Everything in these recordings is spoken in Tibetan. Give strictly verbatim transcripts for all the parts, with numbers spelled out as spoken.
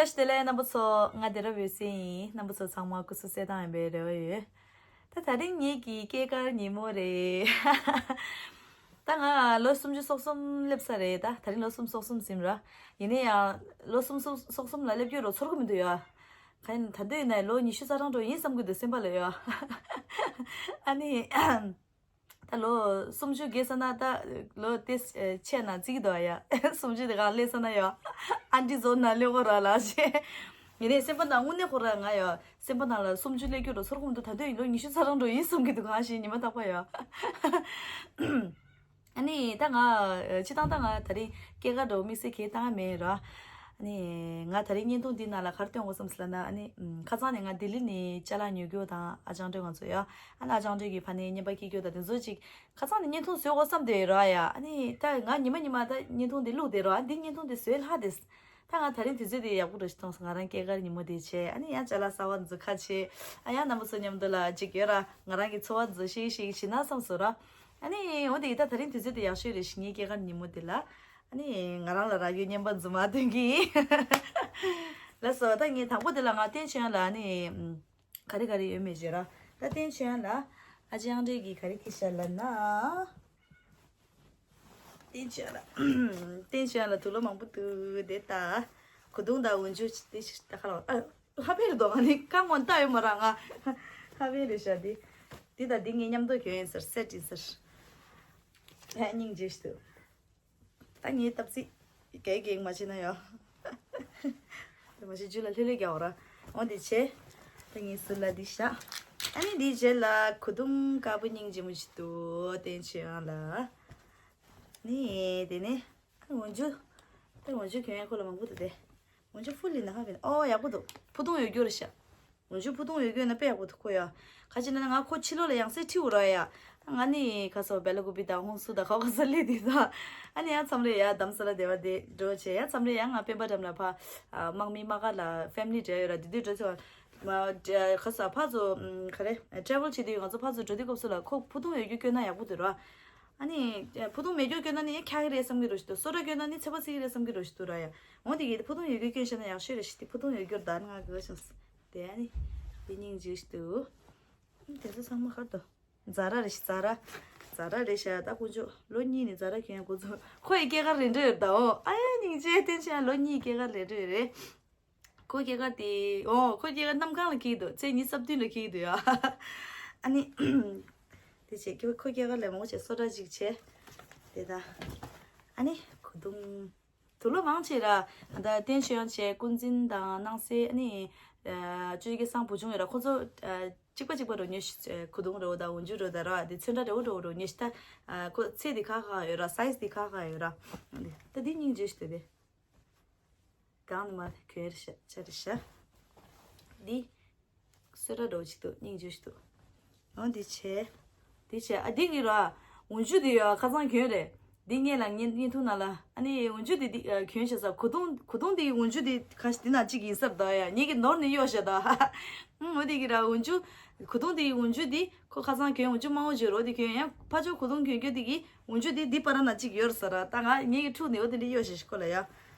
བཀྲ་ཤིས་བདེ་ལེགས་རྣམ་པ་ཚོ། ང་བདེ་རབ་འོད་ཟེར་ཡིན། རྣམ་པ་ཚོ་ཚང་མ་སྐུ་གཟུགས་གསལ་ཐང་ཡིན་པའི་རེ་བ་ཡོད། ད་དེ་རིང་ངེད་ཀྱི་སྐྱེས་སྐར་ཉིན་མོ་རེད། ད་ང་ལོ་སུམ་ཅུ་སོ་གསུམ་སླེབས་ས་རེད། ད་དེ་རིང་ལོ་གསུམ་སོ་གསུམ་ཟིན་ར། ཡིན་ན་ཡང་ལོ་གསུམ་སོ་གསུམ་ལ་སླེབས་རྒྱུ་རོ་ཚོར་གི་མི་འདུག་ཡ། ག་ཡིན་ད་འདོད་ཡིན་ན་ལོ་ཉི་ཤུ་རྩ་གྲངས་འགྲོ་ཡིན་བསམ་གི་འདུག་སེམས་པ་ལ་ཡ། ཨ་ནི། ད་ལོ་སུམ་ཅུ་བརྒལ་ས་ན་ད་ལོ་དེ་ཆེ་ན་བརྩི་གི་འདུག་ཡ། སུམ་ཅུ་དེ་ག་སླེབས་ས་ན་ཡ། ཨན་ཏི་ཟོ་ན་སླེབས་གོ་ར་ལ་ཞེས། ཡིན་ནའི་སེམས་པ་ནང་དངོས་གནས་ཁོ་ར་ང་ཡ། སེམས་པ་ནང་ལ་སུམ་ཅུ་སླེབས་རྒྱུ་རོ་ཚོར་གི་མི་འདུག་ད་འདོད་ཡིན་ལོ་ཉི་ཤུ་རྩ་གྲངས་འགྲོ་ཡིན་བསམ་གི་འདུག་གང་ཞིག་ཉི་མ་རྟག་པ་ཡ། ཨ་ནི་ད་ང་སྤྱི་བཏང་ད་ང་དེ་རིང་སྐྱེས་སྐར་འདྲ་བོ་དམིགས་བསལ་གང་ཡང་བཏང་ཡ་མེད་ར། ཨ་ནི་ང་དེ་རིང་བརྙན་ཐུང་འདི་ནང་ལ་ག་རེ་སྟོན་དགོས་བསམ་ཟེར་ལབ་ན། ཨ་ནི་ཁ་སང་ནས་ང་ལྡི་ལི་ནས་ཅ་ལག་ཉོ་རྒྱུ་དང་ཨ་ཅང་སྒྲོལ་ང་ཚོ་ཡ། ཨ་ནི་ཨ་ཅང་སྒྲོལ་གྱི་ཕ་ནས་རྔན་པ་འཁྱེར་རྒྱུ་དང་དེ་ཚོ་ཅིག་ཁ་སང་ནས་བརྙན་ཐུང་བཟོས་དགོས་བསམ་བསྡད་ཡོད་ར་ཡ། ཨ་ནི་ད་ང་ཉི་མ་ཉི་མ་ད་བརྙན་ཐུང་འདི་བླུགས་བསྡད་ར། ཨ་འདི་བརྙན་ཐུང་འདི་བཟོས་ལྷག་བསྡད། ད་ང་དེ་རིང་དུས་ཚོད་དེ་ཡག་པོ་འདྲ་ཞིག་མཐོང་སོང་། ང་རང་སྐྱེས་སྐར་ཉིན་མོ་དེ་བྱས། ཨ་ནི་ཡང་ཅ་ལག་གསར་པ་འཛུགས་ཁ་བྱས། ཨ་ཡང་རྣམ་པ་ཚོ་མཉམ་དུ་ལ་ཅིག་ཡོད་ར། ང་རང་གི་འཚོ་བ་འཛུགས་ཤིག་ཤིག་བྱེད་ན་བསམ་སོང་ར། ཨ་ནི་འོ་དེ་ད་དེ་རིང་དུས་ཚོད་དེ་ཡག་ཤོས་རེད་ཤག་ངའི་སྐྱེས་སྐར་ཉིན་མོ་དེ་ལ། ཨ་ནི་ང་རང་ལ་རག་ཡོད་རྔན་པ་འཛུགས་མ་སྟོན་གི་ཡིན། ལགས་སོ། ད་ངས་དང་པོ་དེ་ལ་ང་བསྟན་ཆོས་ལ་ཨ་ནི་ག་རེ་ག་རེ་ཡོད་མེད་བརྗོད་ར། ད་བསྟན་ཆོས་ལ་ཨ་ཅེ་ཨང་ཏྲེ་གིས་ག་རེ་ཁྱེར་ཤག་ལབ་ན། བསྟན་ཆོས་ལ། བསྟན་ཆོས་ལ་དུག་ལོག་མང་པོ་འདུག་དེ་ད། གོས་ཐུང་དང་འོག་འཇུག་དེ་ད་ག་ལ། ཨ། ཧ་པེ་རེད་དོ། ཨ་ནི་ཀ་ངོ་ལྟ་ཡོད་མ་ར་ང་། ཧ་པེ་རེད་ཤག་དེ། དེ་དང་དེ་ངའི་མཉམ་དུ་གྱོན་ཡིན་ཟེར། སེ་ཊི་ཡིན་ཟེར། ཧེ་སྙིང་རྗེ་ཞིག་འདུག་ད་ངའི་སྟབས་ཚིག་གེག་གེག་མ་བྱེད་ན་ཡོ། དེ་མ་བྱེད་རྒྱུ་ལ་ལྷོད་ལྷོད་རྒྱག་འོ་ར། འོ་དེ་བྱས། ད་ངའི་ཟུར་ལ་འདི་བཞག་ཨ་ནི་འདིའི་རྗེས་ལ་གོས་ཐུང་དཀར་པོ་སྙིང་རྗེ་མོ་ཞིག་འདུག་བསྟན་ཆོས་ཡང་ལ། ནི་དེ་ནས་ཨ་འོག་འཇུག་ད་འོག་འཇུག་གྱོན་ཡ་ཁོ་ལ་མང་པོ་འདུག་སྟེ། འོག་འཇུག་ཕུལ་ལི་ན་ཧ་བེ་ན། ཨོ་ཡག་པོ་འདུག་ཕུ་ཐུང་ཡོད་རྒྱུ་རེད་ཤག་འོག་འཇུག་ཕུ་ཐུང་ཡོད་རྒྱུ་ན་དཔེ་ཡག་པོ་འདུག་ཁོ་ཡ། ག་ཅི་ན་ང་ཁོ་ཕྱི་ལོགས་ལ་ཡང་སེ་ཁྲིད་འོ་ར་ཡ། ང་ནི་ག་ས་བེ་ལ་ཀུ་པི་དང་ཧུང་སུ་དང་ཁ་ཁ་ས་ལི་དི་ད། ཨ་ནི་ཡང་མཚམས་རེ་ཡ་དམ་ས་ལ་བདེ་བ་དེ་འགྲོ་བྱས། ཡང་མཚམས་རེ་ཡང་ང་སྤེན་པ་འགྲམ་ལ་ཕ། དམག་མི་དམག་སྒར་ལ་ཕེ་མི་ལི་འབྲེལ་ཡོད་ར། དེ་དུས་འགྲོ་ཚེ་བ། མ་ག་ས་ཕ་ཚོ་ག་རེ་ཊེ་རེ་ཝལ་བྱེད་དུས་ང་ཚོ་ཕ་ཚོ་འགྲོ་དུས་སྐབས་སུ་ལ་ཁོ་ཕུ་ཐུང་ཡོད་རྒྱུ་སྐྱོན་ན་ཡག་པོ་འདུག་ར། ཨ་ནི། ཕུ་ཐུང་མེད་རྒྱུ་སྐྱོན་ན་ནི་ཁྱག་གི་རེད་བསམ་གི་རོ་ཞིག་འདུག་སོ་ཊ་སྐྱོན་ན་ནི་ཚད་པ་ཚིག་གི་རེད་བསམ་གི་རོ་ཞིག་འདུག་ར་ཡ། འོ་དེ་གི་ཕུ་ཐུང་ཡོད་རྒྱུ་སྐྱོན་ཤེས་ན་ཡག་ཤོས་རེད་ཤིག་དེ་ཕུ་ཐུང་ཡོད་རྒྱུར་ད་ནི་ང་དགའ་བྱུང་། དེ་ཨ་ནི། དེ་སྙིང་རྗེ་ཞིག་འདུག་དེ་ཚོ་ཚང་མ་ཧར་དུ། ཛ་ར་རེད་ཤག་ཛ་ར། ཛ་ར་རེད་ཤག་ད་དཀོན་མཆོག་ལོ་གཉིས་ནས་ཛ་ར་གྱོན་འགོ་ཚུགས། ཁོ་ཡི་སྐྱེས་སྐར་རེ་འགྲོ་ཡོད་ད། འོ་ཨ་ཡ་སྙིང་རྗེ། བསྟན་ཆོས་ལོ་གཉིས་སྐྱེས་སྐར་རེ་འགྲོ་ཡོད་རེད། ཁོ་སྐྱེས་སྐར་དེ། འོ་ཁོ་སྐྱེས་སྐར་གནམ་གང་ལ་འཁེལ་འདུག་ཚེས་ཉི་ཤུ་རྩ་བདུན་ལ་འཁེལ་འདུག་ཡ། ཨ་ནི། དེ་བྱས་ཁོ་ཁོ་སྐྱེས་སྐར་ལས་མང་པོ་བྱས་སོ་ཊ་ཅིག་བྱས། དེ་ད། ཨ་ནི་གོས་ཐུང་། དུག་ལོག་མང་ཆེ་ར། ད་བསྟན་ཆོས་ཡང་བྱས། ཀུན་འཛིན་དང་སྣང་གསལ། ཨ་ནི། ཨ། ཅོ་ཅོ་སྐལ་བཟང་བུ་ཆུང་ཡོད་ར། ཁོ་ཚོ་ཨ། གཅིག་པ་གཅིག་པ་འགྲོ་ཉོས་ཤི། གོས་ཐུང་རེ་བོ་དང་འོག་འཇུག་རེ་བོ་དང་ར། དེ་ཚོན་ཁྲ་རེ་བོ་རེ་བོ་རེ་བོ་ཉོས་ཤི་ད། ཨ། ཁོ་ཚད་དེ་ཁ་ཁ་ཡོད་ར། སའི་ཛི་དེ་ཁ་ཁ་ཡོད་ར། ད་འདི་སྙིང་རྗེ་ཞིག་འདུག་དེ། གང་ནས་མ་གྱོན་རེད་ཤག་ཆ་རེད་ཤག་འདི། སོ་ཊ་འདྲ་བོ་ཅིག་འདུག་སྙིང་རྗེ་ཞིག་འདུག་འོ་འདི་བྱས། འདི་བྱས། ཨ་འདི་གི་ར། འོག་འཇུག་འདི་ཡ་ཁ་སང་གྱོན་རེད། འདི་སྔོན་ལ་བརྙན་བརྙན་ཐུང་ནང་ལ། ཨ་ནི་འོག་འཇུག་འདི་འདི་ཨ། གྱོན་བྱས་ས། གོས་ཐུང་གོས་ཐུང་འདི་འོག་འཇུག་འདི་ཁ་འདི་ནང་གཅིག་ཡིན་ས་རེད་ད་ཡ། ངེད་ཀྱིས་ནོར་ནས་གཡོག་བྱས་ད། ཨང་། འོ་འདི་གི་ར་འོག་འཇུག་གོས་ཐུང་འདི་འོག་འཇུག་འདི་ཁོ་ཁ་སང་གྱོན་འོག་འཇུག་དམར་པོ་བྱས་རོ། འདི་གྱོན་ཡང་ཕར་ཕྱོགས་གོས་ཐུང་གྱོན་གྱོན་འདི་གི་འོག་འཇུག་འདི་འདི་བར་ན་གཅིག་ཡོད་ས་ར། ད་ང་ངེད་ཀྱིས་འཁྲུག་ནས་འོ་དེ་འདྲ་གཡོག་བྱས་ཤིག་ཁོ་ལ་ཡ། ཨ་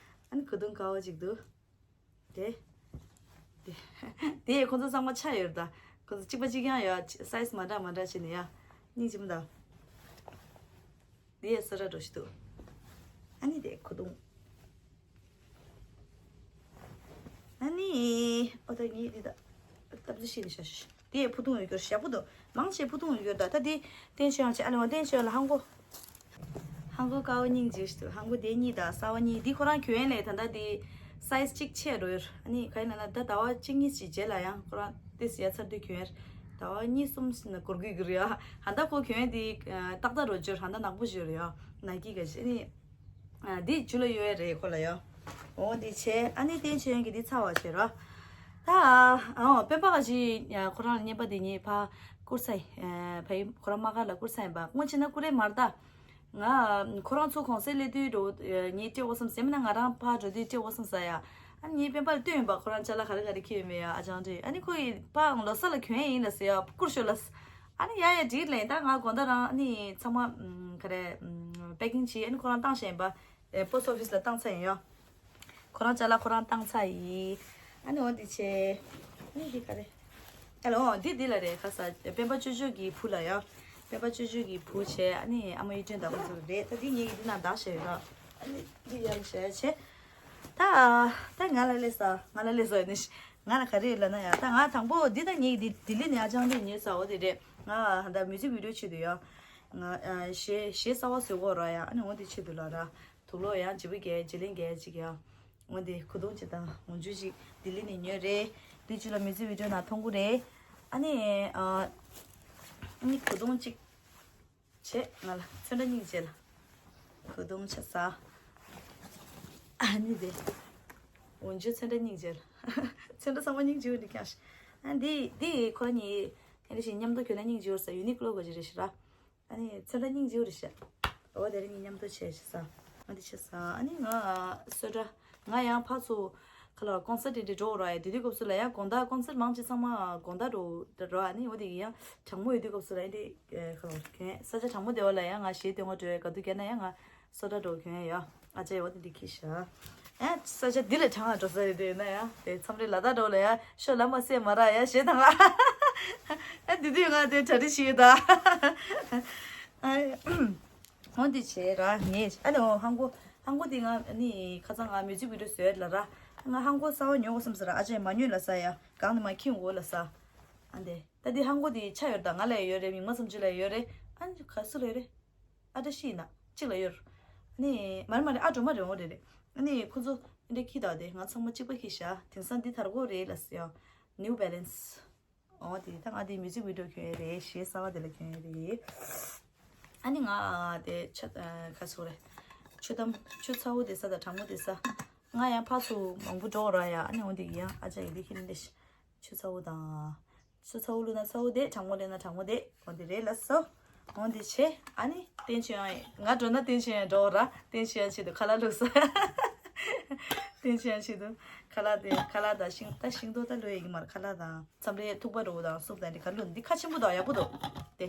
ནི་གོས་ཐུང་དཀར་པོ་ཅིག་འདུག་དེ། དེ། དེ་ཁོ་ཚོ་ཚང་མ་ཆ་ཡོད་རེད་ད། ཁོ་ཚོ་གཅིག་པ་གཅིག་རྐྱང་ཡོད། སའི་ཛི་མ་འདྲ་མ་འདྲ་བྱས་ནས་ཡ། སྙིང་རྗེ་མོ་ད། དེ་ཡ་སོ་ཊ་འདྲ་བོ་ཞིག་འདུག་ཨ་ནི་དེ་གོས་ཐུང་། ཨ་ནི། ཨོ་ད་ངས་འདི་ད། སྟབས་བདེ་ཞིག་ནས་བཞག་ཤིག་དེ་ཕུ་ཐུང་ཡོད་རྒྱུ་ཞེ་པོ་འདུག་མང་ཆེ་ཕུ་ཐུང་ཡོད་རྒྱུ་ད། ད་དེ་བསྟན་ཆོས་ཡང་བྱས། ཨ་ལེ་བ་བསྟན་ཆོས་ལ་ཧང་གོ། ཧང་གོ་དཀར་པོ་སྙིང་རྗེ་ཞིག་འདུག་ཧང་གོ་དེ་གཉིས་དང་གསར་པ་གཉིས། འདི་ཁོ་རང་གྱོན་ལས་ད་ལྟ་དེ་སའི་ཛི་གཅིག་ཆེ་འགྲོ་ཡོད། ཨ་ནི་ག་ཡིན་ལབ་ན་ད་ཟླ་བ་གཅིག་གཉིས་ཤིག་རྗེས་ལ་ཡང་ཁོ་རང་ཏོག་ཙམ་ཡ་ཚ་དུས་གྱོན་ཡོད། ཟླ་བ་གཉིས་གསུམ་ཟིན་ན་འགོར་གི་གི་རེད་ཡ། ཧ་ད་ཁོ་གྱོན་དེ་ཏག་ཏག་རོ་འབྱོར། ཧ་ད་ནག་པོ་བྱོས་རེད་ཡ། ནག་གི་ག་ཞིག་ཨ་ནི། ཨ། འདི་ཇུ་ལ་ཡོད་རེད་ཁོ་ལ་ཡ། འོ་འདི་བྱས། ཨ་ནི་བསྟན་ཆོས་ཡང་གི་འདི་ཚར་བ་བྱས་ར། ད། ཨོ་སྤེན་པ་ག་ཞིག་ཁོ་རང་ལ་རྔན་པ་འདི་ངས་ཕ་བསྐུར་ཚར་ཡིན། ཕ་ཡིན་ཁོ་རང་དམག་སྒར་ལ་བསྐུར་ཚར་ཡིན་པ། སྔོན་ཆད་ན་བསྐུར་རེད་མ་རེད་ད། ང་ཁོ་རང་ཚོ་གུང་སེང་སླེབས་དུས་འགྲོ་ངས་སྤྲད་དགོས་བསམ་ཟེར། མིན་ན་ང་རང་ཕར་འགྲོ་དུས་སྤྲད་དགོས་བསམ་ས་ཡ། ཨ་ནི་ངས་སྤེན་པ་ལ་སྟོན་ཡིན་པ། ཁོ་རང་ཅ་ལག་ག་རེ་ག་རེ་འཁྱེར་ཡོད་མེད་ཡ། ཨ་ཅང་རེད། ཨ་ནི་ཁོ་ཡིས་ཕ་ལོ་གསར་ལ་གྱོན་ཡ་ཡིན་ལ་ཟེར་ཡ། བསྐུར་ཤོག་ལ། ཨ་ནི་ཡ་ཡ་འགྲིག་ལེ། ད་ང་དགོང་དག་རང་ཨ་ནི་ཚང་མ་ག་རེ་པེ་ཀིང་བྱས། ཨ་ནི་ཁོ་རང་བཏང་བཞག་ཡིན་པ། པོ་སི་ཊི་ཨོ་ཕི་སི་ལ་བཏང་ཚར་ཡིན་ཡ། ཁོ་རང་ཅ་ལག་ཁོ་རང་བཏང་ཚར་ཡིན། ཨ་ནི་འོ་འདི་བྱས། ཨ་ནི་འདི་ག་རེ། ཨ་ལོ་འདི་འདི་ལ་རེད། ཁ་ས་སྤེན་པ་ཅོ་ཅོ་གི་བུ་ལ་ཡ། སྤེན་པ་ཅོ་ཅོ་གི་བུ་བྱས། ཨ་ནི་ཨ་མ་གཡུ་སྒྲོན་དང་ཁོ་ཚོ་རེད། ད་འདི་ངེད་ཀྱི་འདི་ན་བདག་བྱས་ཡོད་ར། ཨ་ནི་འདི་ཡར་བྱས་བྱས། ད་ད་ང་ལ་སླེབས་ས། ང་ལ་སླེབས་ས་ཡོད་ནི་ང་ལ་ག་རེ་ཡོད་ལབ་ན་ཡ། ད་ང་དང་པོ་འདི་ད་ངེད་ཀྱི་འདི་ལྡི་ལི་ནས་ཨ་ཅང་འདི་ཉོས་ས། འོ་དེ་རེད། ང་ད་མིའུ་ཛིག་བི་ཌི་ཡོ་བྱེད་དུས་ཡ། ང་ཨ་གཞས་གཞས་གསར་པ་བཟོ་གི་ཡོད་ར་ཡ། ཨ་ནི་འོ་དེ་ཆེད་དུ་ལ་ར། དུག་ལོག་ཡང་ལྗིད་པོ་རྒྱག་ལྗིད་ལེན་རྒྱག་ཅིག་ཡ། འོ་དེ་གོས་ཐུང་ཅིག་དང་འོག་འཇུག་ཅིག་ལྡི་ལི་ནས་ཉོས་རེད། དུས་ཅི་ལ་མིའུ་ཛིག་བི་ཌི་ཡོ་ནང་མཐོང་གི་རེད། ཨ་ནི་ཨ་ནི་གོས་ཐུང་ཅིག་བྱས། ང་ལ་ཚོན་ཁྲ་སྙིང་རྗེ་ལ་གོས་ཐུང་ཆ་ས། ཨ་ནི་དེ་འོག་འཇུག་ཚོན་ཁྲ་སྙིང་རྗེ་ལ། ཚོན་ཁྲ་ཚང་མ་སྙིང་རྗེ་བོ་འདི་ཀྱང་ཤི། ཨ་འདི་འདི་ཁོ་གཉིས་ཨེ་འདྲ་ཞིག་མཉམ་དུ་གྱོན་ན་སྙིང་རྗེ་བོ་ས། ཡུ་ནི་ཀློ་གི་རེད་ཤི་ར། ཨ་ནི་ཚོན་ཁྲ་སྙིང་རྗེ་བོ་རེད་ཤག་འོ་དེ་རིང་ངེད་མཉམ་དུ་བྱས་ཤག་ས། ཨ་འདི་བྱས་ས། ཨ་ནི་ང་སོ་ཊ། ང་ཡང་ཕར་ཚུར་ཁ་ལ་ཀོན་སར་ཊི་དེ་འདྲ་འགྲོ་ར་ཡ། དེ་དུས་སྐབས་སུ་ལ་ཡང་དགོང་དག་ཀོན་སར་ཊི་མང་ཆེ་ཚང་མ་དགོང་དག་འགྲོ་འགྲོ། ཨ་ནི་འོ་དེ་གི་ཡང་གྲང་མོ་ཡོད་དུས་སྐབས་སུ་ལ་ཡང་དེ་ཁ་ལ་གྱོན། ས་ཆ་གྲང་མོ་དེ་བ་ལ་ཡང་ང་གཞས་སྟོན་ག་འགྲོ་ཡ། ག་དུས་བསྐྱལ་ན་ཡང་ང་སོ་ཊ་འགྲོ་གྱོན་ཡ། ཨ་ཅག་ཡོད་དེ་འདི་ཁྱི་ཤ། ཨ་ས་ཆ་འདི་ལས་གྲང་བ་འགྲོ་ས་ཡོད་དེ་ཡོད་ན་ཡ། དེ་མཚམས་རེ་ལ་དྭགས་འགྲོ་ལ་ཡ་ཤོ་ལ་མ་སེ་མ་ར་ཡ་ཞེས་དང་། ཨ་དེ་དུས་ང་དེ་གྲ་སྒྲིག་བྱེད་ཡོད་ད། ཨ་འོ་འདི་བྱས་ར་ངས། ཨ་ནི་འོ་ཧང་གོ་ཧང་གོ་དེ་ང་ནི་ཁ་སང་ང་མིའུ་ཛིག་བི་ཌི་ཡོ་བཟོས་ལ་ར། ང་ཧང་གོ་གསར་བ་ཉོ་དགོས་བསམ་ས་ར། ཨ་ཅག་མ་ཉོས་ལ་ས་ཡ། གང་ནས་མ་ཁྱིམ་འོ་ལ་ས། ཨ་འདི་ད་འདི་ཧང་གོ་དེ་ཆ་ཡོད་ད། ང་ལ་ཡོད་རེད། མིག་མ་སུམ་ཅུ་ལ་ཡོད་རེད། ཨ་ནི་ག་སུ་ལ་ཡོད་རེད། ཨ་བཀྲ་ཤིས་ཡིན་ན་གཅིག་ལ་ཡོད། ཨ་ནི་མ་རེད་མ་རེད། ཨ་སྒྲོལ་མ་རེད། འོ་རེད་རེད། ཨ་ནི་ཁོ་ཚོ་འདི་འདྲ་ཁྱི་དག་དེ་ང་ཚང་མ་གཅིག་པ་ཁྱི་ཤ། དེང་སང་འདི་དར་གོ་རེད་ལ་ཟེར་ཡ། ནིའུ་བྷེ་ལེན་སི། འོ་དེ་ད་ང་དེ་མིའུ་ཛིག་བི་ཌི་ཡོ་གྱོན་ཡ་རེད། གཞས་གསར་བ་དེ་ལ་གྱོན་ཡ་རེད། ཨ་ནི་ང་དེ་ཆ་ཁ་ཚོ་རེད། ཆུ་དམ་ཆུ་ཚ་བོ་དེ་ས་དང་གྲང་མོ་དེ་ས། ང་ཡང་ཕར་ཚུར་མང་པོ་འགྲོ་ར་ཡ། ཨ་ནི་འོ་དེ་ཡང་ཨ་ཅག་ཡི་དེ་ཁྱི་འདི་ཆུ་ཚ་བོ་དང་། ཆུ་ཚ་བོ་བླུགས་ན་ཚ་བོ་དེ། གྲང་མོ་བླུགས་ན་གྲང་མོ་དེ། འོ་དེ་རེད་ལ་སོ། འོ་དེ་བྱས། ཨ་ནི་བསྟན་ཆོས་དབྱངས་ང་འགྲོ་ན་བསྟན་ཆོས་དབྱངས་འགྲོ་ར། བསྟན་ཆོས་དབྱངས་ཆེད་དུ་ཁ་ལག་བླུགས་ས། བསྟན་ཆོས་དབྱངས་ཆེད་དུ་ཁ་ལག་དེ་ཁ་ལག་དང་ཤིང་ད་ཤིང་ཏོག་ད་བླུགས་ཡ་ཡིན་མ་རེད། ཁ་ལག་དང་མཚམས་རེ་ཐུག་པ་འགྲོ་དང་སུབ་དང་འདི་ག་བླུགས། འདི་ཁ་ཆེན་པོ་དང་ཡག་པོ་འདུག་དེ།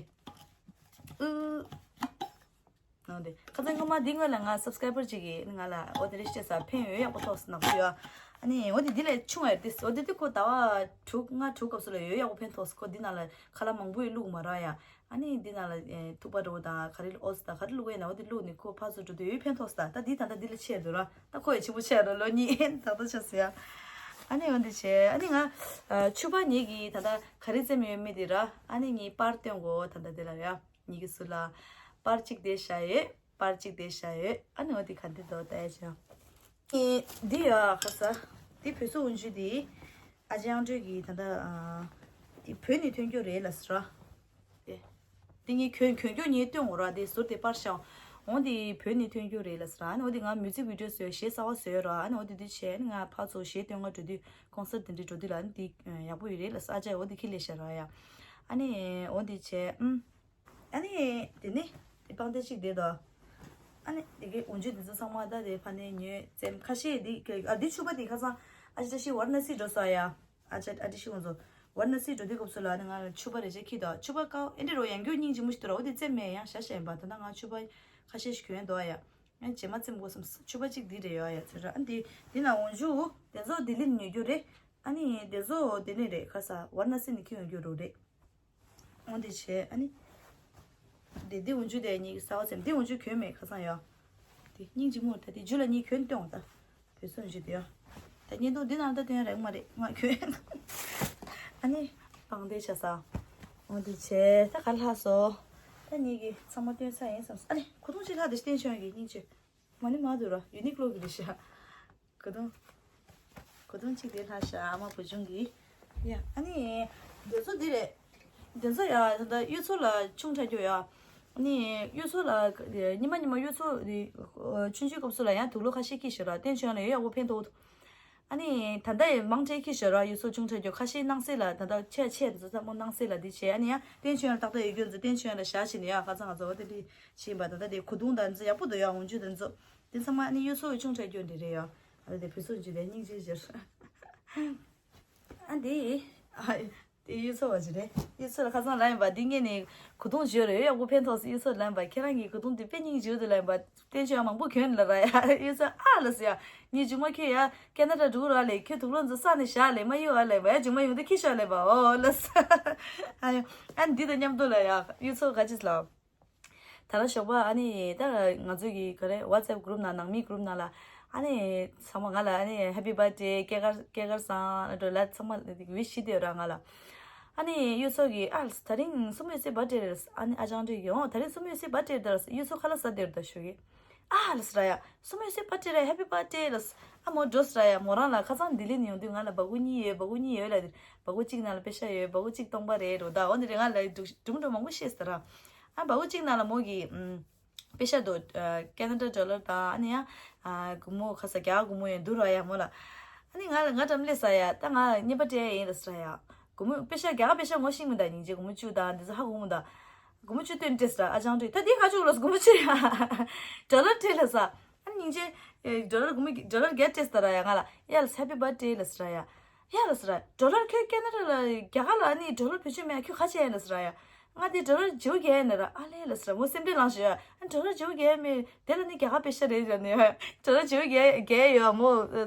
ཨུ། ནང་དེ་ཁ་སང་སྔོན་མ་འདི་སྔོན་ལ་ང་སབ་སི་ཀ་རའི་བར་ཅིག་གིས་ང་ལ་འོ་དེ་རེ་ཞིག་བྱས་ས། ཕན་ཡོན་ཡག་པོ་ཐོགས་སོང་ནག་པོ་ཡོད། ཨ་ནི་འོ་དེ་འདི་ལས་ཆུང་བ་ཡོད་དེ། འོ་དེ་དུས་ཁོ་ཟླ་བ་དྲུག་ལྔ་དྲུག་སྐབས་སུ་ལ་ཡོན་ཡག་པོ་ཕན་ཐོགས་སོང་། ཁོ་འདི་ནང་ལ་ཁ་ལག་མང་པོ་ཡོད་བླུགས་མ་ར་ཡ། ཨ་ནི་འདི་ནང་ལ་ཐུག་པ་འགྲོ་དང་ག་རེ་ཨོ་ཙི་དང་ག་རེ་བླུགས་ཡ་ན་འོ་དེ་བླུགས་ནི་ཁོ་ཕར་ཚུར་འགྲོ་དུས་ཡོན་ཕན་ཐོགས་སོང་ད། ད་འདི་ད་ལྟ་འདི་ལས་ཆེ་འགྲོ་ར། ད་ཁོ་ཡི་ཆེན་པོ་ཆེ་ར་ལོ་གཉིས་ད་ལྟ་ཆགས་སོང་ཡ། ཨ་ནི་འོ་འདི་བྱས། ཨ་ནི་ང་ཕྱུ་པ་ངེད་ཀྱིས་ད་ལྟ་ག་རེ་བཙེམས་ཡོད་མེད་དེ་ར། ཨ་ནི་ངའི་པར་སྟོན་གོ་ད་ལྟ་དེ་ལ་ཡ། ཉིད་ཀྱི་སུ་ལ། པར་གཅིག་དེ་བཞག་ཡོད། པར་གཅིག་དེ་བཞག་ཡོད། ཨ་ནི་འོ་དེ་ག་འདི་དོ་ད་ཡ་ཅང་། ཨེ་འདི་ཡ་ཁ་ས། འདི་བོད་སོ་འོན་ཇུ་འདི། ཨ་ཅང་སྒྲོལ་གྱི་ད་ལྟ་ཨ། འདི་བོད་ནས་ཐོན་རྒྱུ་རེད་ལ་ཟེར་ར། ཨེ། འདི་ངས་གྱོན་གྱོན་རྒྱུ་ངས་སྟོན་འོ་ར། འདི་ཟུར་དེ་པར་ཤང་། འོ་འདི་བོད་ནས་ཐོན་རྒྱུ་རེད་ལ་ཟེར་ར། ཨ་ནི་འོ་འདི་ང་མིའུ་ཛིག་བི་ཌི་ཡོ་བཟོས་གཞས་གསར་བ་བཟོས་ར། ཨ་ནི་འོ་འདི་འདི་བྱས་ནི་ང་ཕར་ཚུར་གཞས་སྟོན་ག་འགྲོ་དུས་ཀོན་སར་ཊི་དེ་འདྲ་འགྲོ་དུས་ལ་ཨ་ནི་འདི་ཡག་པོ་ཡོད་རེད་ལ་ཟེར། ཨ་ཅག་འོ་འདི་ཁྱི་ལས་ཤ་ར་ཡ། ཨ་ནི་འོ་འདི་བྱས་ཨུམ། ཨ་ནི་དེ་ནི་དེ་པང་གདན་གཅིག་དེ་དང་། ཨ་ནི་དེ་གའི་འོན་ཇུ་དེ་ཚོ་ཚང་མ་ད་དེ་ཕ་ནས་ཉོས་བཙེམས། ཁ་ཤས་དེ་ཨ་དེ་ཕྱུ་པ་དེ་ཁ་སང་ཨ་ཅག་ཤི་ཝར་ན་སི་འགྲོ་ས་ཡ། ཨ་ཅག་ཨ་ཅག་ཤི་ང་ཚོ་ཝར་ན་སི་འགྲོ་དུས་སྐབས་སུ་ལ་ཨ་ནི་ང་ལ་ཕྱུ་པ་རེ་ཅག་ཁྱི་དང་ཕྱུ་པ་ཀའོ་ཨེ་འདྲ་རོ་ཡང་རྒྱུ་སྙིང་རྗེ་མོ་ཞིག་འདུག་ར། འོ་དེ་བཙེམས་མེད་ཡང་ཤ་ཤ་ཡིན་པ། ད་ལྟ་ང་ཕྱུ་པ་ཁ་ཤས་ཤིག་གྱོན་འདུག་ཡ། ཨ་རྗེས་མ་བཙེམ་དགོས་བསམ། ཕྱུ་པ་གཅིག་འདི་རེད་ཡོད་ཡ་ཚོད་ར། ཨ་འདི་འདི་ན་འོན་ཇུ་དེ་ཚོ་ལྡི་ལི་ནས་ཉོ་རྒྱུ་རེད། ཨ་ནི་དེ་ཚོ་དེ་ནས་རེད། ཁ་ས་ཝར་ན་སི་ནས་ཁྱི་ཡོང་རྒྱུ་རོ་རེད། འོ་འདི་བྱས་ཨ་ནི། དེ་འདི་འོན་ཇུ་དེ་གཉིས་གསར་བ་ཙམ། འདི་འོན་ཇུ་གྱོན་མེད་ཁ་སང་ཡོད། དེ་སྙིང་རྗེ་མོ་ད་དེ་ཇུ་ལ་གཉིས་གྱོན་སྟོན་འོང་ད། བོད་སོ་འཇུ་དེ་ཡོད། ད་བརྙན་ཐུང་འདི་ནང་ལ་ད་སྟོན་རེག་མ་རེད་ང་གྱོན། ཨ་ནི། པང་གདན་ཆ་ས། འོ་འདི་བྱས་ད་ག་ལྷག་སོ། ད་གཉིས་ཀྱི་ཚང་མ་སྟོན་ཚར་ཡིན་བསམ་སོང་། ཨ་ནི་གོས་ཐུང་ཅིག་ལྷག་དེ་སྟོན་ཆོག་གི་སྙིང་རྗེ། མ་ནི་མ་འདུག་ར་ཡུ་ནི་ཀློ་གི་རེད་ཤག་གོས་ཐུང་། གོས་ཐུང་གཅིག་དེ་ལྷག་ཤག་ཨ་མ་བུ་ཆུང་གི། ཡ་ཨ་ནི། དེ་ཚོ་འདི་རེད། དེ་ཚོ་ཡ་ད་ལྟ་གཡུ་མཚོ་ལ་ཆུང་དྲགས་རྒྱུ་ཡ། ཨ་ནི་གཡུ་མཚོ་ལ་ཉི་མ་ཉི་མ་གཡུ་མཚོ་དེ་ཆུང་ཆུང་སྐབས་སུ་ལ་ཡང་དུག་ལོག་ཁ་ཤས་ཁྱི་ཤི་ར། བསྟན་ཆོས་ལ་ཡོད་ཡག་པོ་ཕན་ཐོགས་འདུག་ཨ་ནི་ད་ལྟ་ཡི་མང་དྲགས་ཁྱི་ཤི་ར། གཡུ་མཚོ་ཆུང་དྲགས་རྒྱུ་ཁ་ཤས་སྣང་གསེས་ལ་ད་ལྟ་ཆེ་ཆེ་དེ་ཚོ་ཚང་མ་སྣང་གསེས་ལ་འདི་བྱས། ཨ་ནི་ཡང་བསྟན་ཆོས་ལ་ཏག་ཏག་ཡོད་རྒྱུ་ཚོ་བསྟན་ཆོས་ལ་བཞག་བྱས་ནས་ཡ་ཁ་ཚང་ང་ཚོ་འོ་དེ་འདྲ་བྱས་པ། ད་ལྟ་དེ་གོས་ཐུང་དང་འདི་ཚོ་ཡག་པོ་འདུག་ཡ། འོན་ཇུ་དེ་ཚོ། འདི་ཚང་མ་ཨ་ནི་གཡུ་མཚོ་ཆུང་དྲགས་རྒྱུ་འདི་རེད་ཡ། ཨ་ནི་དེ་བུ་ཚོ་འཇུ་དེ་སྙིང་རྗེ་ཞེར། ཨ་འདི། ཨ། གཡུ་མཚོ་བ་ཅི་རེད། གཡུ་མཚོ་ལ་ཁ་སང་ལབ་ཡིན་པ། འདི་ངས་ནི་གོས་ཐུང་བཞོས་རེད། ཡག་པོ་ཕན་ཐོགས་སོང་། གཡུ་མཚོ་ལབ་ཡིན་པ། ཁྱེད་རང་གིས་གོས་ཐུང་འདི་དཔེ་སྙིང་རྗེ་འདུག་ལབ་ཡིན་པ། བསྟན་ཆོས་མང་པོ་གྱོན་ལ་ར་ཡ། གཡུ་མཚོ་ཨ་ལ་ཟེར་ཡ། ངའི་མཇུག་མ་ཁྱོད་ཡ་ཀེ་ན་ཌ་འགྲོ་ར་ལས། ཁྱོད་དུག་ལོག་འཛིན་ས་ནས་བཞག་ལས་མ་གཡུག་ཨ་ལས་པ། ཡ་མཇུག་མ་ཡོང་དུས་ཁྱི་ཤོག་ལས་པ་ཨོ་ལ་ས། ཨ་ཡ། ཨ་འདི་དང་མཉམ་དུ་ལ་ཡ་གཡུ་མཚོ་ག་ཅི་ལ། ད་རང་ཞོགས་པ་ཨ་ནི་ད་ང་ཚོའི་གི་ག་རེ་ཝ་ཊི་སེབ་གུ་རུབ་ནང་ནང་མི་གུ་རུབ་ནང་ལ་ཨ་ནི་ཚང་མ་ང་ལ་ཨ་ནི་ཧེ་པི་བྷར་ཐི་ཌེ་སྐྱེས་སྐར་སྐྱེས་སྐར་བཟང་འགྲོ་ལ་ཚང་མ་ཝིཤ་བྱེད་དེ་ཡོད་ར་ང་ལ། ཨ་ནི་གཡུ་མཚོ་གི་ཨ་ད་རིང་སྲུ་མོ་གཡུ་མཚོའི་བྷར་ཐི་ཌེ་རེད། ཨ་ནི་ཨ་ཅང་ཏུས་ཀྱི་ཨོ་ད་རིང་སྲུ་མོ་གཡུ་མཚོའི་བྷར་ཐི་ཌེ་རེད། ད་གཡུ་མཚོ་ཁ་ལག་ཟ་དེ་རེད་ད་ཞུ་གི། ཨ་ལ་སི་ར་ཡ། སྲུ་མོ་གཡུ་མཚོའི་བྷར་ཐི་ཌེ་རེད། ཧེ་པི་བྷར་ཐི་ཌེ་ལ་སི། ཨ་མོ་འགྲོ་སི་ར་ཡ། མོ་རང་ལ་ཁ་སང་ལྡི་ལི་ནས་ཡོང་དུས་ང་ལ་སྦ་ཁུག་གཉིས་ཡོད། སྦ་ཁུག་གཉིས་ཡོད་ལ་དེ་སྦ་ཁུག་གཅིག་ནང་ལ་པེ་ཤ་ཡོད། སྦ་ཁུག་གཅིག་སྟོང་པ་རེད་འགྲོ་ད། འོ་འདི་རེད། ང་ལ་འགྲུབ་འགྲུབ་མང་པོ་བཤད་ཟེར་ར། ཨ་སྦ་ཁུག་གཅིག་ནང་ལ་མོ་གི་ཨམ། པེ་ཤ་དོ་ཨ་ཀེ་ན་ཌ་ཌོ་ལར་དང་ཨ་ནི་ཡ་ཨ་སྒོར་མོ་ཁ་ས་རྒྱ་གར་སྒོར་མོ་ཡང་འདུག་ར་ཡ་མོ་ལ། ཨ་ནི་ང་ལ་ང་འགྲམ་སླེབས་ས་ཡ། ད་ང་རྔན་པ་སྤྲད་ཡ་ཡིན་ལ་སི་ར་ཡ། སྒོར་མོ་པེ་ཤ་རྒྱ་གར་པེ་ཤ་ངོ་ཤེས་མི་འདུག་སྙིང་རྗེ། སྒོར་མོ་བཅུ་དང་འདི་ཚོ་ཧ་གོ་མི་འདུག་སྒོར་མོ་བཅུ་སྟོན་སྤྲད་སི་ར། ཨ་ཅང་ཏུས་ད་འདི་ག་བཅུག་ལོ་སྒོར་མོ་བཅུ་ཡ། ཌོ་ལར་སྤྲད་ལ་ས། ཨ་ནི་སྙིང་རྗེ། ཌོ་ལར་སྒོར་མོ་ཌོ་ལར་བརྒྱད་སྤྲད་སི་ར་ཡ། ང་ལ་ཡ་ལ་ཧེ་པི་བྷར་ཐི་ཌེ་ལ་སི་ར་ཡ། ཡ་ལ་སི་ར། ཌོ་ལར་ཁྱོད་ཀེ་ན་ཌ་ལ་རྒྱ་གར་ལ་ཨ་ནི་ཌོ་ལར་བེད་སྤྱོད་མེད། ཁྱོད་ག་ཅི་ཡ་ལ་སི་ར་ཡ། ང་དེ་ཌོ་ལར་བརྗེ་པོ་རྒྱག་ཡ་ན་ར། ཨ་ལེ་ལ་སི་ར། མོ་སེམས་ཁྲལ་ལངས་ཤག་ཡ། ཨ་ཌོ་ལར་བརྗེ་པོ་རྒྱག་ཡ་མེད། དེ་ལ་ནི་རྒྱ་གར་པེ་ཤ་རེད་ཟེར་ནས་ཡ། ཌོ་ལར་བརྗེ་པོ་རྒྱག་རྒྱག་ཡ་ཡོད་མོ།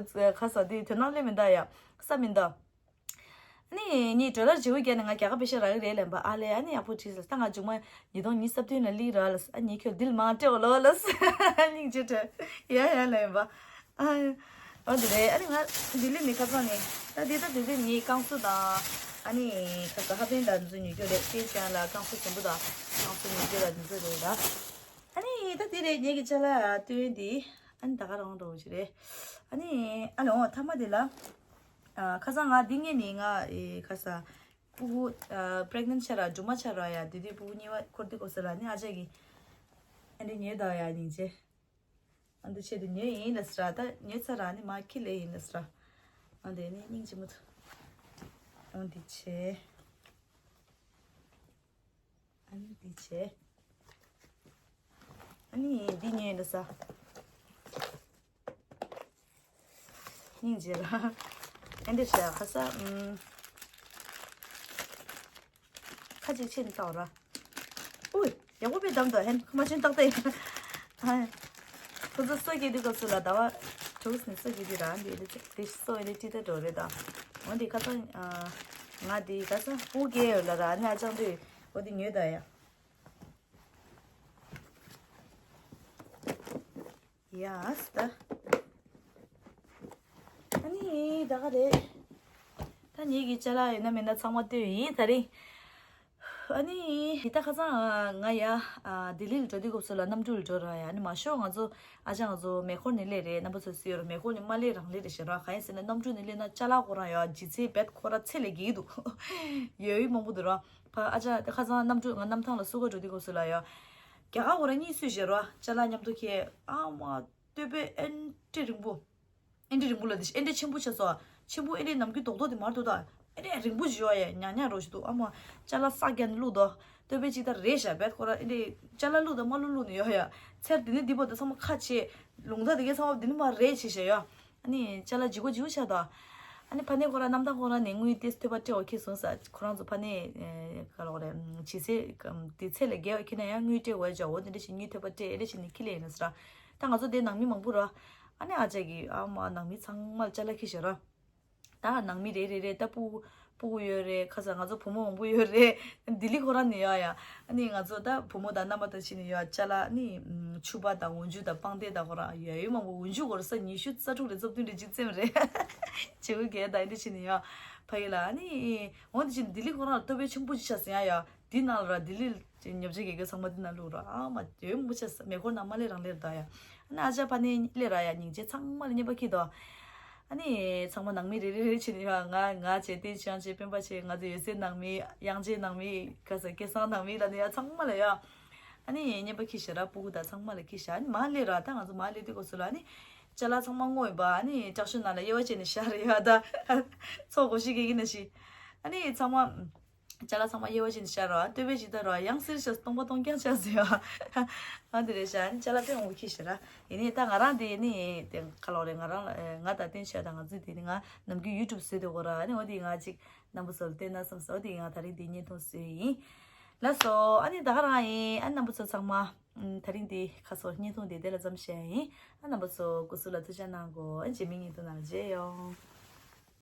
ཁ་ས་དེ་དོ་སྣང་སླེབས་མི་འདུག་ཡ། ས་མི་འདུག་ཨ་ནི་ངས་ཌོ་ལར་བརྗེ་པོ་རྒྱག་ནས་ང་རྒྱ་གར་པེ་ཤ་རག་གི་རེད་ལབ་པ། ཨ་ལེ་ཨ་ནི་ཡག་པོ་བྲིས་ཟེར། ད་ང་མཇུག་མ་ཉིས་སྟོང་ཉི་ཤུ་རྩ་བདུན་ལ་སླེབས་ར་ལ་ས། ཨ་ནི་ཁྱོད་ལྡི་ལི་མར་སྤྲད་ལོ་ལ་ས། སྙིང་རྗེ་དྲན་ཡ་ཡ་ལབ་པ། ཨ་ཨོ་དེ་རེད། ཨ་ནི་ང་ལྡི་ལི་ནས་ཁ་སང་ནས་ད་འདི་ད་དེ་དེ་ངའི་བསྐང་གསོ་དང་ཨ་ནི་ཁ་ས་ཧ་པན་དང་འདི་ཚོ་ཉོ་རྒྱུ་རེད། སྐད་ཅན་ལ་བསྐང་གསོ་ཟིན་པོ་དང་བསྐང་གསོ་ཉོ་རྒྱུ་ལ་འདི་ཚོ་རེད་ད། ཨ་ནི་ད་དེ་རེད། ངེད་ཀྱི་ཅ་ལག་སྟོན་འདི། ཨ་ནི་ད་ག་རང་འགྲོ་གི་རེད། ཨ་ནི་ཨ་ལེ་ཨོ་མཐའ་མ་དེ་ལ། ཨ་ཁ་སང་ང་འདི་ངས་ནི་ང་ཨེ་ཁ་ས་སྤུ་གུ་ཨ་པི་རེག་ནེན་ཊི་ཆགས་ར་འབྲུ་མ་ཆགས་ར་ཡ། དེ་དུས་སྤུ་གུ་གཉིས་པ་འཁོར་དུས་སྐབས་སུ་ལ་ནི་ཨ་ཅག་གིས་ཨ་འདི་ཉོས་དང་ཡ་སྙིང་རྗེ། ཨ་འདི་ཆེད་དུ་ཉོས་ཡིན་ལ་ཟེར་ར། ད་ཉོས་ཚར་ར་ནི་མ་ཁྱི་ལས་ཡིན་ལ་ཟེར་ར། ཨ་འདི་ནི་སྙིང་རྗེ་མོ་ཐུ། ཨ་འདི་ཆེ། ཨ་ནི་འདི་བྱས། ཨ་ནི་འདི་ཉོས་འདུག་ས། སྙིང་རྗེ་ར། ཨ་འདི་བྱས་ཁ་ས། ཨུམ། ཁ་ཅིག་ཕྱིན་བཏང་ར། ཨུ། ཡག་པོ་པས་བདམས་འདུག་ཧན་ཁ་མ་ཕྱིན་བཏང་སྟེ། ཨ། ཁོ་ཚོ་སོ་སྐྱེས་དུས་སྐབས་སུ་ལ་ཟླ་བ་དྲུག་ནས་སོ་སྐྱེས་དུས་ར་འདི་ལས་ཚེ་དེ་སོ་ཨེ་ལས་ཀྲི་ད་འགྲོ་རེད་ད། འོ་འདི་ཁ་སང་ང་འདི་ཁ་སང་སྤུ་གུ་སྐྱེས་ཡོད་ལ་ར་ཨ་ནི་ཨ་ཅང་དུས་འོ་འདི་ཉོས་ད་ཡ། ཡ་ད། ཨ་ནི་ད་ག་རེད། ད་ངེད་ཀྱི་ཅ་ལག་ཡོད་ན་མེད་ན་ཚང་མ་སྟོན་ཡིན་ད་རིང་། ཨ་ནི་ད་ཁ་སང་ང་ཡ་ལྡི་ལི་ལ་འགྲོ་དུས་སྐབས་སུ་ལ་གནམ་གྲུ་ལ་འགྲོ་ར་ཡ། ཨ་ནི་མ་ཤོག་ང་ཚོ་ཨ་ཅག་ང་ཚོ་མེ་འཁོར་ནས་སླེབས་རེད། རྣམ་པ་ཚོ་གཟིགས་ཡོད་རེད། མེ་འཁོར་ནས་མ་སླེབས་རང་སླེབས་རེད་ཞེས་ར། གང་ཡིན་ཟེར་ན་གནམ་གྲུ་ནས་སླེབས་ན་ཅ་ལག་ཁོ་རང་ཡ་ལྗིད་ཚད་བེད་ཁོ་ར་ཚད་ལས་བརྒལ་འདུག་ཡོད་ཡོད་མང་པོ་འདུག་ར། ཕ་ཨ་ཅག་ད་ཁ་སང་གནམ་གྲུ་ང་གནམ་ཐང་ལ་བསུ་ག་འགྲོ་དུས་སྐབས་སུ་ལ་ཡ། རྒྱ་གར་ཁོ་ར་གཉིས་སུས་བཞེས་ར་ཅ་ལག་མཉམ་དུ་ཁྱེར། ཨ་མ་སྟོད་པའི་ཨེ་འདྲས་རིང་པོ། ཨེ་འདྲས་རིང་པོ་ལ་དེ་ཨེ་འདྲས་ཆེན་པོ་ཆགས་སོ། ཆེན་པོ་ཨེ་འདྲས་ནམ་རྒྱུན་རྡོག་རྡོག་དེ་མར་འདུག་ད། ཨེ་འདྲས་རིང་པོ་བཞེས་ཡ་ཉག་ཉག་རོ་ཞིག་འདུག་ཨ་མ་ཅ་ལག་ས་རྒྱ་ནས་བླུགས་དོ། སྟོད་པའི་ཅིག་ད་རེད་ཤག་བེད་ཁོ་ར་ཨེ་འདྲས་ཅ་ལག་བླུགས་ད་མ་བླུགས་བླུགས་ནས་ཡོད་ཡ། ཚེར་དེ་ནས་འདི་བར་དུ་ཚང་མ་ཁ་ཕྱེ། ལུང་ཐག་དེ་གའི་ཚང་མ་འདི་ནས་མར་རེད་བྱས་བཞག་ཡ། ཨ་ནི་ཅ་ལག་ལྗིད་པོ་ལྗིད་པོ་ཆགས་འདུག་ཨ་ནི་ཕ་ནས་ཁོ་རང་གནམ་ཐང་ཁོ་རང་ནས་དངུལ་དེ་ཐོལ་པ་སྤྲད་འོ་ཁེ་སོང་ས། ཁོ་རང་ཚོ་ཕ་ནས་ཨེ་ག་ལ་འོ་རེད། ཇི་སེ་དེ་ཚད་ལས་བརྒལ་བ་ཁེ་ན་ཡང་དངུལ་སྤྲད་འོ་ཡ་ཇ་འོ་དེ་འདྲ་ཞིག་དངུལ་ཐོལ་པ་སྤྲད་ཨེ་འདྲ་ཞིག་ནས་ཁེ་ལས་ཡིན་ན་ཟེར་ར། ད་ང་ཚོ་དེ་ནང་མི་མང་པོ་ར། ཨ་ནི་ཨ་ཅག་གིས་ཨ་མ་ནང་མི་ཚང་མ་ལ་ཅ་ལག་ཁེ་ཞེས་ར། ད་ནང་མི་རེ་རེ་རེ་ད་སྤུ་སྤུ་གུ་ཡོད་རེད། ཁ་སང་ང་ཚོ་བུ་མོ་མང་པོ་ཡོད་རེད། ལྡི་ལི་ཁོ་རང་ནས་ཡོད་ཡ། ཨ་ནི་ང་ཚོ་ད་བུ་མོ་དང་མནའ་མ་དང་ཕྱིན་ནས་ཡོད་ཅ་ལག་ཨ་ནི་ཕྱུ་པ་དང་འོ་འཇུ་དང་པང་གདན་དང་ཁོ་རང་ཡོད་ཡོད་མང་པོ། འོ་འཇུ་སྒོར་ས་ཉི་ཤུ་རྩ་དྲུག་རེ་རྩ་བདུན་རེ་གཅིག་བཙེམ་རེད། བྱེད་སྒོ་རྒྱག་དང་ཨེ་འདྲ་ཕྱིན་ནས་ཡོད་ཕ་གི་ལ། ཨ་ནི་འོ་འདི་ཕྱིན་ལྡི་ལི་ཁོ་རང་ལ་སྟོད་པའི་ཆུང་པོ་ཅིག་ཆགས་ཟིན་ཡ་ཡ། འདི་ནང་ལ་ར་ལྡི་ལི་ཉོ་ཆ་རྒྱག་མཁན་ཚང་མ་འདི་ནང་བླུགས་ར། ཨ་མ་ཡོད་མུ་ཆ་མེ་འཁོར་ནང་མ་སླེབས་རང་སླེབས་ད་ཡ། ཨ་ནི་ཨ་ཅག་ཕ་ནས་སླེབས་ར་ཡ། སྙིང་རྗེ། ཚང་མ་ལ་རྔན་པ་འཁྱེར་དོ། ཨ་ནི་ཚང་མ་ནང་མི་རེ་རེ་རེ་བྱས་ནས་ཡ། ང་ང་བྱས། བསྟན་ཆོས་བྱས། སྤེན་པ་བྱས། ང་ཚོ་ཡོད་སའི་ནང་མི། དབྱངས་ཅན་ནང་མི། ག་ས་སྐལ་བཟང་ནང་མི་ལ་ནི་ཡ་ཚང་མ་ལ་ཡ། ཨ་ནི་རྔན་པ་འཁྱེར་ཤག་ར། སྤུ་གུ་དང་ཚང་མ་ལ་འཁྱེར་ཤག་ཨ་ནི་མར་སླེབས་ར། ད་ང་ཚོ་མར་སླེབས་དུས་སྐབས་སུ་ལ་ཨ་ནི་ཅ་ལག་ཚང་མ་བསྔོགས་ཡིན་པ། ཨ་ནི་དྲག་ཤུལ་ནང་ལ་དབྱེ་བ་བྱས་ནས་བཞག་རེད་ཡ། ད་ཚོགས་གོ་ཤི་གེ་གི་ན་ཤི། ཨ་ནི་ཚང་མ། ཅ་ལག་ཚང་མ་དབྱེ་བ་ཕྱེ་ནས་བཞག་རོགས། སྟོད་པའི་ཇི་ལྟར་རོགས། ཡང་སེར་ཤ་སྟོང་པ་སྟོང་རྐྱང་ཆགས་ཟེར་བ། ཨ་འདི་རེད་ཤག་ཨ་ནི་ཅ་ལག་དཔེ་མང་པོ་ཁྱེར་ཤག་ར། ཡིན་ནའི་ད་ང་རང་དེ་ནི་དེ་ག་ལོག་རེད། ང་རང་ལ་ང་དང་བསྟན་ཆོས་དང་ང་ཚོས་དེ་ནི་ང་ནམ་རྒྱུན་ཡུ་ཊུབ་བཟོས་དེ་གོ་ར། ཨ་ནི་འོ་དེ་ང་ཅིག་ རྣམ་པ་ཚོ་ལ་བསྟན་ན་བསམ་སོང་། དེ་ང་དེ་རིང་འདི་བརྙན་ཐུང་བཟོས་ཡིན། ལགས་སོ། ཨ་ནི་ད་ག་རང་ཡིན། ཨ་རྣམ་པ་ཚོ་ཚང་མ། ཨམ། དེ་རིང་འདི་ཁ་སོ་བརྙན་ཐུང་འདི་དེ་ལ་མཚམས་བཞག་ཡིན། ཨ་རྣམ་པ་ཚོ་སྐུ་གཟུགས་ལ་ཐུགས་ཅག་གནང་གོ། ཨ་རྗེས་མའི་བརྙན་ཐུང་ནང་ལ་མཇལ་ཡོང་།